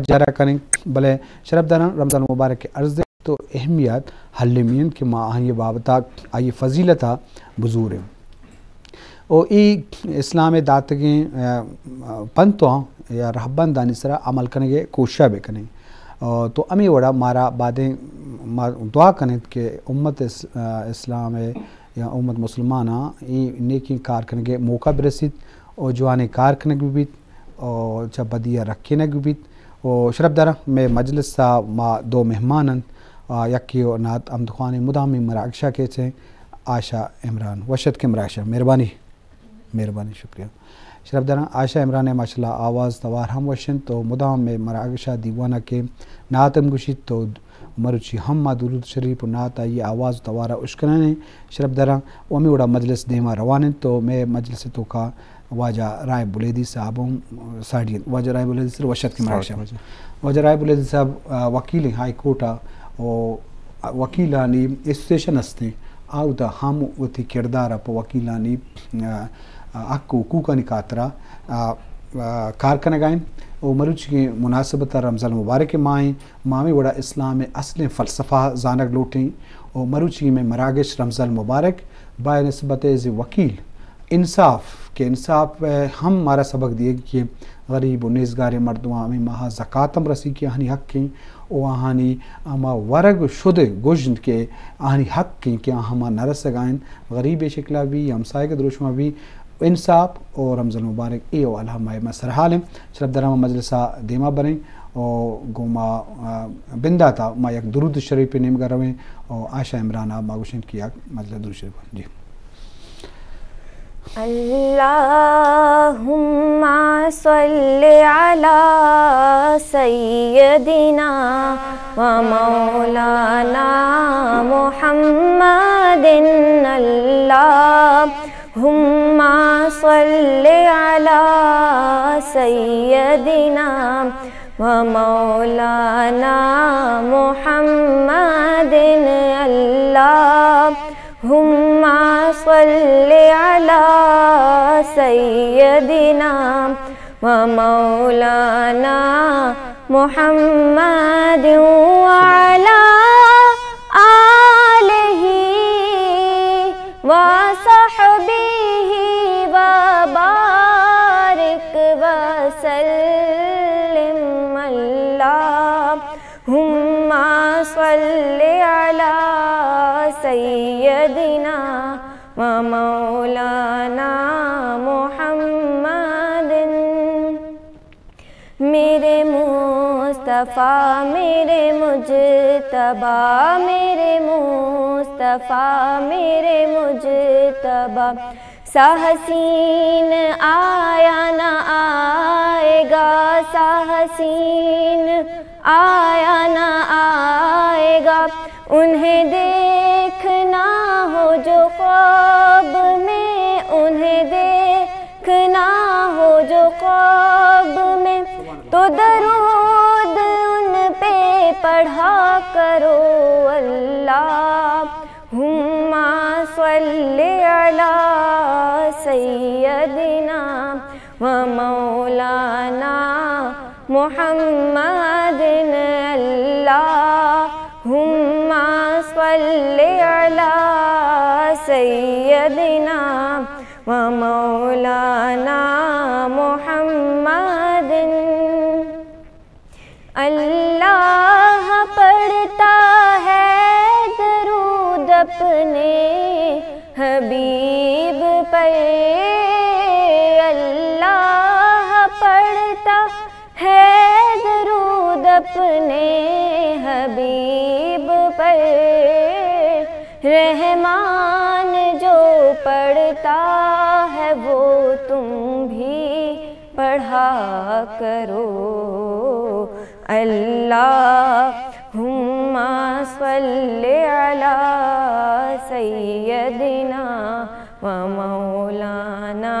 جارا کنیں، بلے شرفداراں، رمضان مبارک ءِ ارزشت و اہمیت المی انت کہ ما آئی ءِ بابت ءَ، آئی ءِ فضیلت ءَ بزوریں۔ و اے اسلام ءِ داتگیں، آ، پنتواں یا رہبندانی سرا عمل کنگ ءِ کوشش ءَ بکنیں۔ آ، تو ہمے وڑا مارا بادیں ما دعا کنیں کہ امت اس-، آ، اسلام ءِ یا امت مسلماناں اے نیکیں کار کنگ ءِ موقع برسیت و جوانیں کار کنگ ببیت و چہ بدی ءَ رکینگ ببیت۔ و شرفداراں، مئے مجلس ءَ ما دو مہمان انت، آ، یکے و نعت ہمدخوانیں مدامی مراگش ءَ کیچیں آشا عمران۔ وش اتکیں مراگش ءَ، مہربانی۔ مہربانی، شکریہ۔ شرفداراں، آشا عمران ءِ ماشاءاللہ آواز توار ہم وش انت و مدام مئے مراگش ءَ دیوان ءَ کہ نعت ہم گوشیت و مروچی ہم ما درود شریف و نعت آئی ءِ آواز و توار ءَ اشکنانیں۔ شرفداراں، و ہمے وڑا مجلس دیما روان انت و مئے مجلس ءِ توکا واجہ رائے بلیدی صاحب ہم ساڑی انت۔ واجہ رائے بلیدی صاحب، وش اتکیں مراگش ءَ۔ واجہ رائے بلیدی صاحب، آ، وکیلیں ہائی کورٹ ءَ و وکیلانی ایسوسیشن ہستیں، آ اودا ہم وتی کردار ءَ پہ وکیلانی، آ، آ، حق و حقوقانی خاطرا، آ، آ، کار کنگا انت و مروچیگیں مناسبت ءَ رمضان مبارک ءِ ماہ انت، ما ہمے وڑا اسلام ءِ اصلیں فلسفہ زانگ لوٹیں و مروچیگیں مئے مراگش رمضان مبارک بہ نسبت ایز اے وکیل انصاف، کہ انصاف ءَ ہم مارا سبق دیگ کہ غریب و نیزگاریں مردماں ہمے ماہ ءَ زکات ہم رسی کہ آہانی حق انت و آہانی ہما ورگ و شد گژن کہ آہانی حق انت کہ آ ہما نہ رسگا انت، غریبے شکلا بی، ہمسایگ دروشما بی، انصاف و رمضان مبارک اے حوالہ ما، ما سرحال ایں۔ شرفداراں، ما مجلس ءَ دیما بریں و گوں ما، آ، بندات ءَ ما یک درود شریف ءِ نیمگا رویں و آشا عمران ءَ ما گوشیں کہ یک مجلس درود شریف۔ جی۔ اللهم صل على سيدنا ومولانا محمد، اللهم صل على سيدنا ومولانا محمد، اللهم صل على سيدنا ومولانا محمد وعلى آله وصحبه وبارك وسلم. اللهم صل على سيدنا ومولانا محمد. میرے مصطفیٰ، میرے مجتبیٰ، میرے مصطفیٰ، میرے مجتبیٰ، سا حسین آیا نہ آئے گا، سا حسین آیا نہ آئے گا، انہیں دیکھنا ہو جو خواب میں، انہیں دیکھنا ہو جو خواب میں، تو درود ان پہ پڑھا کرو۔ اللهم صل على سيدنا ومولانا محمد، اللهم صل على سيدنا ومولانا محمد. اللہ پڑھتا ہے درود اپنے حبیب پر، اللہ پڑھتا ہے درود اپنے حبیب پر، رحمان جو پڑھتا ہے وہ تم بھی پڑھا کرو۔ اللهم صل على سيدنا ومولانا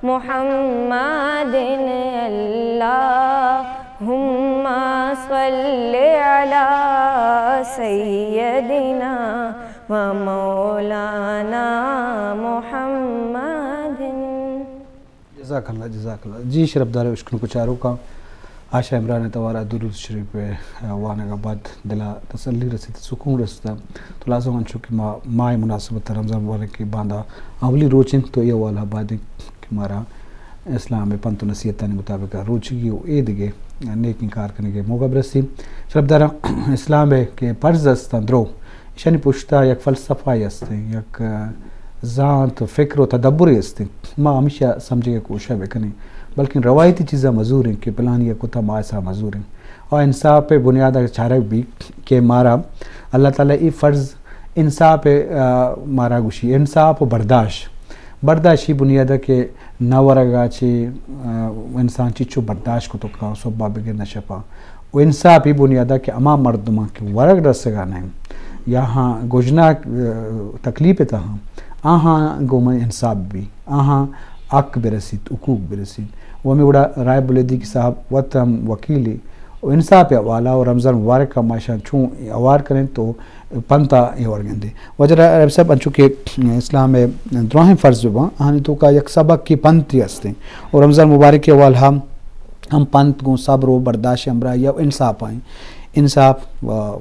محمد، اللهم صل على سيدنا ومولانا محمد. جزاک اللہ، جزاک اللہ۔ جی شرفدار اشکنوک و چاروکاں، آشا عمران ءِ توار ءَ درود شریف ءِ وانگ ءَ بعد دل ءَ تسلی رسیت، سکون رسیت۔ تو لازم انچو کہ ما، ماہ مناسبت رمضان مبارک ءِ باندا اولی روچ انت، تو اے حوالہ ءَ باید انت کہ مارا اسلام ءِ پنت و نصیحتانی مطابق روچگی و اے دگہ نیکیں کار کنگ ءِ موقع برسی۔ شرفداراں، اسلام ءِ کہ فرض استاں درو، ایشانی پشتا یک فلسفہ است، یک زانت، فکر و تدبرے است۔ ما ہمیشہ سمجھگ ءِ کوشش بکنیں، بلکن روایتی چیزاں مزوریں کہ پلانی ءَ کتا، ما ایسا مزوریں۔ اور انصاف ءِ بنیاد ءَ چارگ بی کہ مارا اللہ تعالی ای فرض انصاف ءِ، آ، مارا گوشی، انصاف و برداشت۔ برداشتی بنیاد ءَ کہ نہ ورگا چی، آ، انسان چیچو برداشت کتو کاں، صبح بگر نہ شپا۔ و انصافی بنیاد ءَ کہ ہما مردماں کہ ورگ رسگا نہ انت، یا ہاں گژناک، آ، تکلیف ءِ تہا، آہاں گوں من انصاف بی، آہاں حق برسیت، حقوق برسیت۔ و ہمے وڑا رائے بلیدی کہ صاحب وت ہم وکیلے، و انصاف ءِ حوالہ و رمضان مبارک ءَ ما اشاں چون اوار کنیں تو پنت ءَ اے وڑ گندیں۔ واجہ رائب صاحب، انچو کہ اسلام ءِ دراہیں فرض بباں، آہانی توکا یک سبکے پنتے استیں۔ و رمضان مبارک ءِ حوالہ ہم پنت گوں صبر و برداشت ہمراہی ءَ انصاف آئیں۔ انصاف و،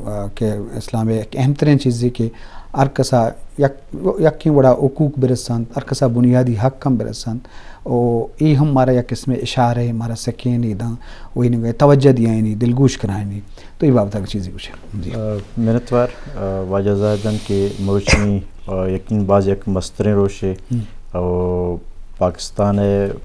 و کہ اسلام ءِ یک اہم ترین چیزے کہ ہر کسا یک، یکیں وڑا حقوق برسنت، ہر کسا بنیادی حق ہم برسنت۔ و اے ہم مارا یک قسم اشارہ، مارا سکین داں، و اینگا توجہ دیائینی، دلگوش کنائینی۔ تو اے بابت اگر چیزے گوشے۔ جی۔ آ، منتوار، آ، واجہ زاہد جان کہ مروچی، آ، یقین باز یک مستریں روشے۔ ہم۔ او پاکستان ءِ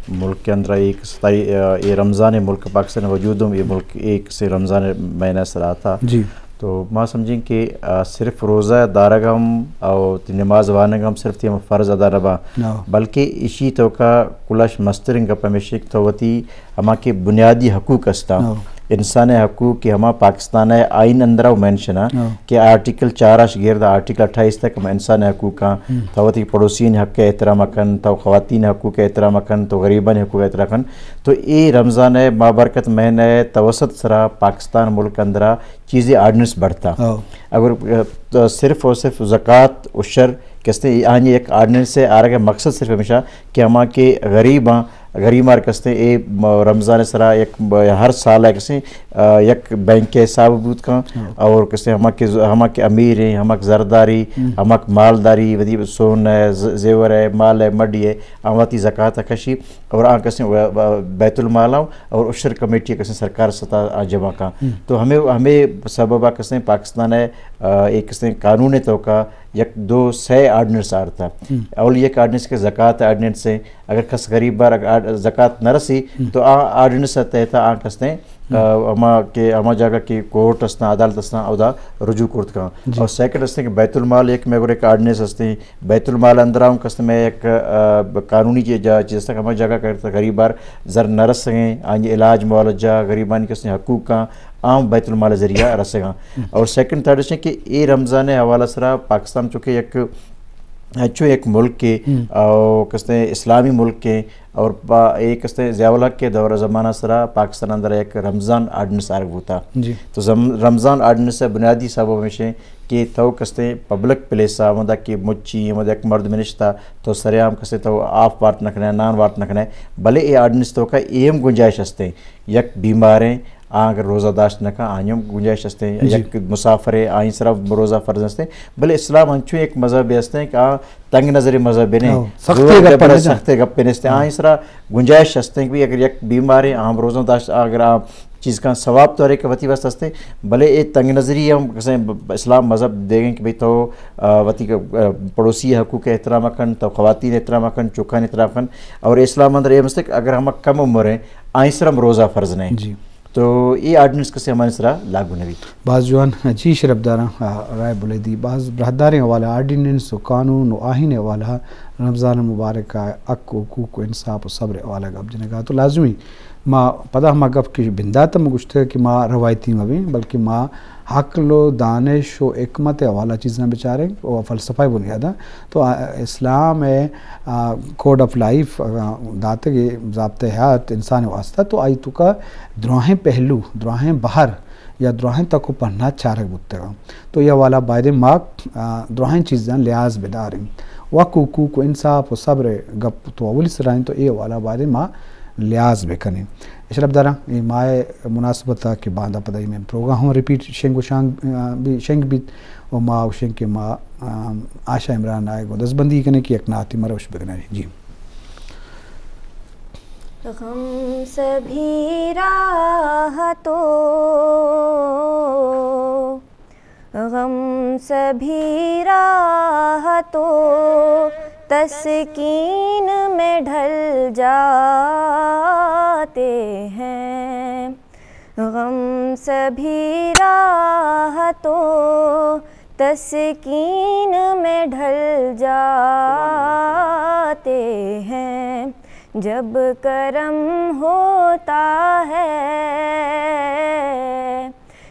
ملک ءِ اندر ایک ستائی، آ، اے رمضان ءِ ملک، پاکستان ءِ وجود ہم اے ملک ایک سے رمضان ءِ مہینہ سر آتا۔ جی۔ تو ما سمجھیں کہ، آ، صرف روزہ دارگ ہم او تی نماز وانگ ہم صرف تی ہم فرض ادا نہ باں، نو۔ بلکہ اشی توکا کلش مستریں گپ ہمیشی کہ تو وتی ہما کہ بنیادی حقوق استاں، نو۔ انسان ءِ حقوق کہ ہما پاکستان ءِ آئین اندرا و مینشن آں، نو۔ کہ آرٹیکل چار اش گرد آرٹیکل اٹھائیس تک ہما انسان ءِ حقوق آں، ہم۔ تو وتی پڑوسین حق ءِ احترام کن، تو خواتین حقوق ءِ احترام کن، تو غریبان حقوق ءِ احترام کن۔ تو اے رمضان ءِ بابرکت مہینہ ءِ توسط سرا پاکستان ملک اندرا چیزے آرڈیننس بڑھتا۔ ہو۔ اگر، آ، تو صرف اور صرف زکوٰۃ، عشر کستے آنی یک آرڈیننس ءِ آرگ ءِ مقصد صرف ہمیشہ کہ ہما کہ غریباں، غریب مار کستے اے م-، رمضان ءِ سرا یک ب-، ہر سال ءَ کستے، آ، یک بینک ءِ حساب بوت کن، ہو۔ اور کستے ہما کہ ز-، ہما کہ امیر ہیں، ہما کہ زرداری، ہم۔ ہما کہ مالداری، ودی سون ہے، ز-، زیور ہے، مال ہے، مڈی ہے، آواتی زکوٰۃ کشی۔ اور آ کسیں و-، و-، بیت المال آں اور عشر کمیٹی کسیں سرکار ستا آ جمع کاں۔ ہم۔ تو ہمیں، ہمیں سبب آ کسیں پاکستان ہے، آ، ایک کسیں قانون توکا یک دو سہ آرڈیننس آرتا۔ ہم۔ اول یک آرڈیننس کہ زکوٰۃ آرڈیننس ہے، اگر کس غریب بار اگر آرڈ-، زکوٰۃ نہ رسی، ہم۔ تو آ آرڈیننس تحت آ کسیں، ہم۔ آ، ہما کہ ہما جگہ کہ کورٹ استاں، عدالت استاں، اودا رجوع کرت کاں۔ جی۔ اور سیکنڈ استیں کہ بیت المال ایک میں ایک آرڈیننس استیں، بیت المال اندر ہم کستے میں یک، آ، قانونی چی-، جا-، چیز تک ہمیں جگہ کرتا غریب بار زر نہ رسگیں، آنی علاج معالجہ، غریبانی کستے حقوق کا عام بیت المال ذریعہ رسگاں۔ اور سیکنڈ تھرڈ ہے کہ اے رمضان حوالہ سرا پاکستان چونکہ یک، چو یک ملک کے، ہم۔ اور کستے اسلامی ملک کے، اور با-، اے کستے ضیاء الحق کے دور زمانہ سرا پاکستان اندر یک رمضان آرڈیننس آرگ بوتا۔ جی۔ تو زم-، رمضان آرڈیننس بنیادی سبب ہمیشہ کہ تو کستے پبلک پلیس آ، ہمدا کہ مچی، ہمدا یک مرد نشتا، تو سرعام کستے تو آپ وارت نہ کنے، نان وارت نہ کنے، بلے اے آرڈیننس توکا اے ہم گنجائش ہستے، یک بیماریں، آ اگر روزہ داشت نہ کن، آنی ہم گنجائش ہستے، جی۔ یک مسافرے، آئی سرا روزہ فرض ہستے، بلے اسلام انچو یک مذہب ہستے کہ آ تنگ نظری مذہب نہیں، ہاں، سختی زور گپ جبر نہیں۔ سختی گپ نہیں ہستے، ہاں۔ آئی سرا گنجائش ہستے کہ بھی اگر یک بیماریں، آ ہم روزہ داشت، اگر آ چیز کن ثواب تو ہر ایک وتی واسطہ ہستے، بلے اے تنگ نظری ہم کسے اسلام مذہب دیگیں کہ بھئی تو، آ، وتی، آ، پڑوسی حقوق احترام کن، تو خواتین احترام کن، چوکان احترام کن، اور اسلام اندر اے مستک اگر ہم کم عمر ہیں، آئیں سر ہم روزہ فرض نہیں۔ جی۔ تو اے آرڈیننس کسے ہمارے سرا لاگو نہ بیت۔ باز جوان، جی شرفداراں، آ، رائے بلیدی، باز براہداریں حوالہ آرڈیننس و قانون و آئین حوالہ رمضان مبارک آ حق و حقوق و انصاف و صبر حوالہ گپ جنگا تو لازمی ما پدا ہما گپ کہ بندات ہم گوشتگ کہ ما روایتی مہ بیں، بلکہ ما عقل و دانش و حکمت ء حوالہ چیزاں بچاریں و فلسفہ ء بنیاداں۔ تو آ، اسلام ء، آ، کوڈ آف لائف، آ، داتگ ء ضابطہ حیات انسان ء واسطہ، تو آئی توکا دراہیں پہلو، دراہیں بہر یا دراہیں تک و پہنات چارگ بوتگاں۔ تو اے حوالہ بایدیں ما، آ، دراہیں چیزاں لحاظ بداریں۔ و حقوق و انصاف و صبر ء گپ تو اولی سرا انت، تو اے حوالہ بایدیں ما لحاظ بکنیں۔ شرپداراں، اے ماہ ءِ مناسبت ءَ کہ باندا پدا اے مئے پروگرام ہم ریپیٹ شنگ و شانگ، آ، بی-، شنگ بیت و ما گوشیں کہ ما، آ، آشا عمران ءَ گوں دزبندی کنیں کہ یک نعتے مروش بکنیں۔ جی۔ غم سبھی راہ تو، غم سبھی راہ تو تسکین میں ڈھل جاتے ہیں۔ غم سبھی راہ تو تسکین میں ڈھل جاتے ہیں۔ جب کرم ہوتا ہے،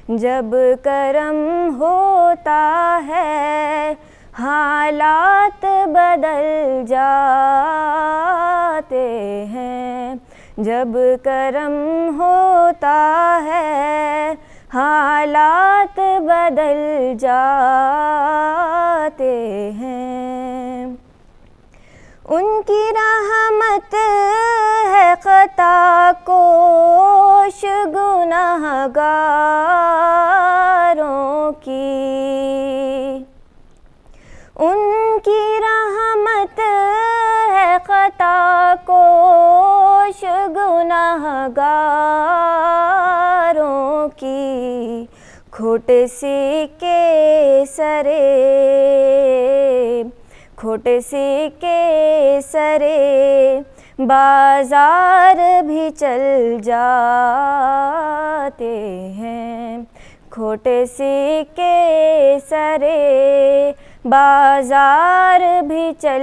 جب کرم ہوتا ہے، حالات بدل جاتے ہیں۔ جب کرم ہوتا ہے، حالات بدل جاتے ہیں۔ ان کی رحمت ہے خطا کوش گناہ گاروں کی۔ ان کی رحمت ہے خطا کوش گناہ گاروں کی۔ کھوٹ سکے سرے، کھوٹ سکے سرے بازار بھی چل جاتے ہیں۔ کھوٹ سکے سرے بازار بھی چل